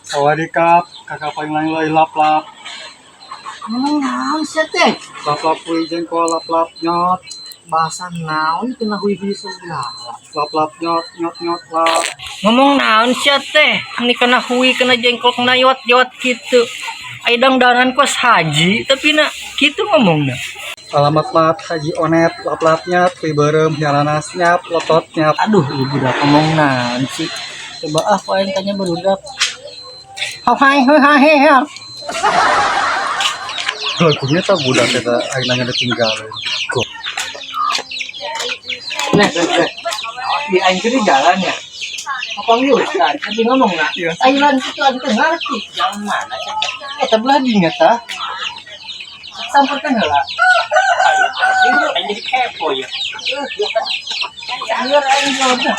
Sawadikap, kakak paling lain leuy lap-lap. Ngomong naon sia teh? Lap-lap hui jengkol lap-lap nyot. Bahasa naon kena hui-hui segala. Lap-lap nyot nyot nyot lap. Ngomong naon sia teh? Ini kena hui, kena jengkol, kena yot-yot gitu. Ai dangdanan kos haji, tapi na gitu ngomongna. Alamat lap Haji Onet lap-lap nyat hui beureum hiaranas nyap lotot nyap. Aduh, ibu budak ngomong naon sih? Coba ah, ku aing tanya barudak. Hai hai hai hai. Hai. Lagunya tak budak eta aing nanya ditinggal. Go. Nah, nah, nah. Di aing teh di jalan ya. Apa Ustaz? Tapi ngomong nah. Iya. Thailand itu aing teh ngarti. Jalan mana? Eta belah dinya tah. Samperkeun heula. Ayo, aing jadi kepo ya. Lieur aing jawabna.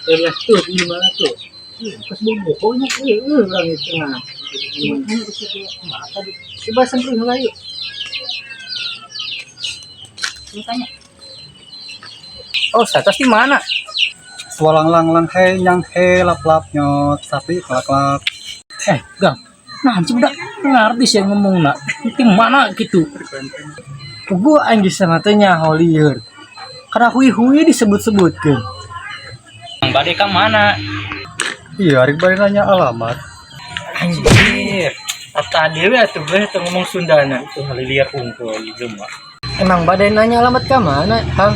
Eh, tuh di mana tuh? Pas bobohnya orang itu nah. Coba samperin heula yuk. Lu tanya. Oh, status di mana? Sualang lang lang he nyang he lap lap nyot sapi kelak kelak. Eh, Gang. Nah, anjing udah ngerti sih ngomong nak. Di mana gitu? Gua aing geus sama teh nyaho lieur. Karena hui-hui disebut-sebutkeun. Bade ka mana? Iya, ari bari nanya alamat. Anjir. Tadi we atuh beuh teu ngomong Sundana. Itu ngaliliar unggul gitu mah. Emang badai nanya alamat ka mana, Kang?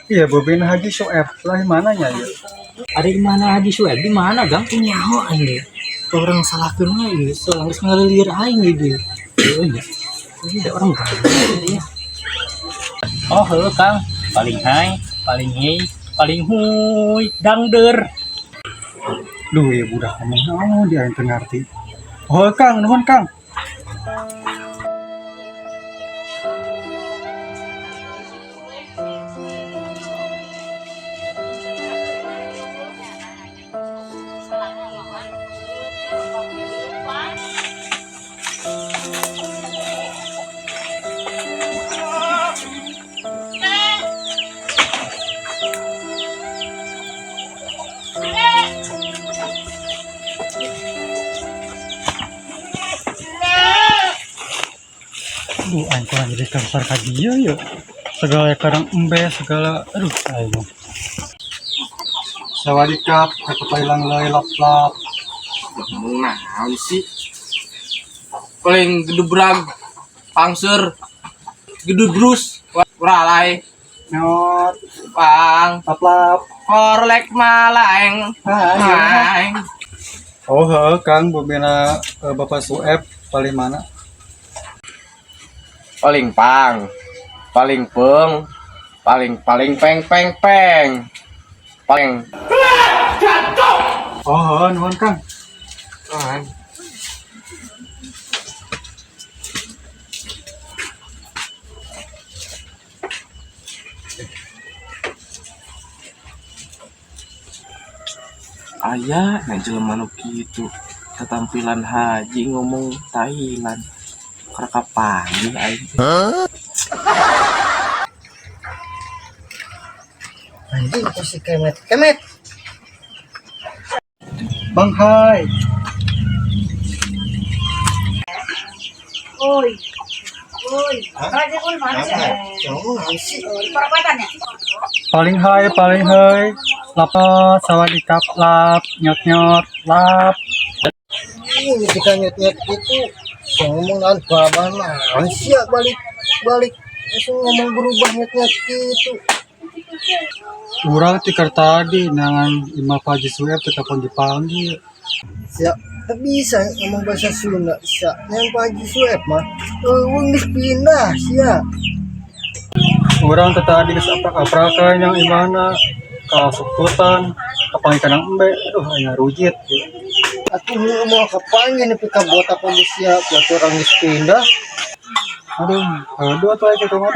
Iya, Bobina Haji Soef lah mananya ya? Ada di mana Haji Sueb? Di mana, Gang? Nyaho aing ge. Orang salahkeun mah ieu, soalnya geus ngalilir aing gitu. Oh, iya. Ada orang gang. Iya. Oh, heuh, Kang. Paling hai, paling hei, paling huy, dangder. Duh, ya budak ngomong naon dia aing teu ngarti. Oh, Kang, nuhun Kang. Aduh, aing kurang jadi kasar ka dieu ya. Segala kadang embe segala aduh aing. Mah. Sawadikap, kakak paling leuy lap lap. Ngomong naon sih? Paling gedubrag, pangseur, gedubrus, waralai, Nyot, pang, lap lap. korlek malaeng, maeng. Oh, heuh, Kang, Bobina Bapak Sueb paling mana? Paling pang, paling peng, paling paling peng peng peng, paling. Oh, heuh, nuhun Kang. Ayah, nah jelema nu kitu. Ketampilan haji ngomong Thailand. Kerek panggil aing teh. Anjing itu si Kemet. Kemet. Bang Hai. Oi. Oi. Raja kau di mana sih? Ngomong naon sih? Di perapatan ya? Paling hai, paling hai. Lap sawadikap lap, nyot nyot, lap. Ini kita nyet-nyet gitu. Ngomong naon babah naon sih ya balik balik langsung ngomong berubah nyet-nyet gitu. Urang tikar tadi nangan Imam Haji Sueb tetap panggil-panggil. Siap, tak bisa ngomong bahasa Sunda. Siap, yang Pak Haji Sueb mah eueuh geus pindah sia. Urang teh tadi geus aprak-aprakan yang imana ka suktutan, kapanggil kanang embe, aduh aing rujit. Atuh heueuh moal kapanggih nepi ka botak oge sia, buat orang geus pindah. Aduh, aduh atuh aing kitu mah.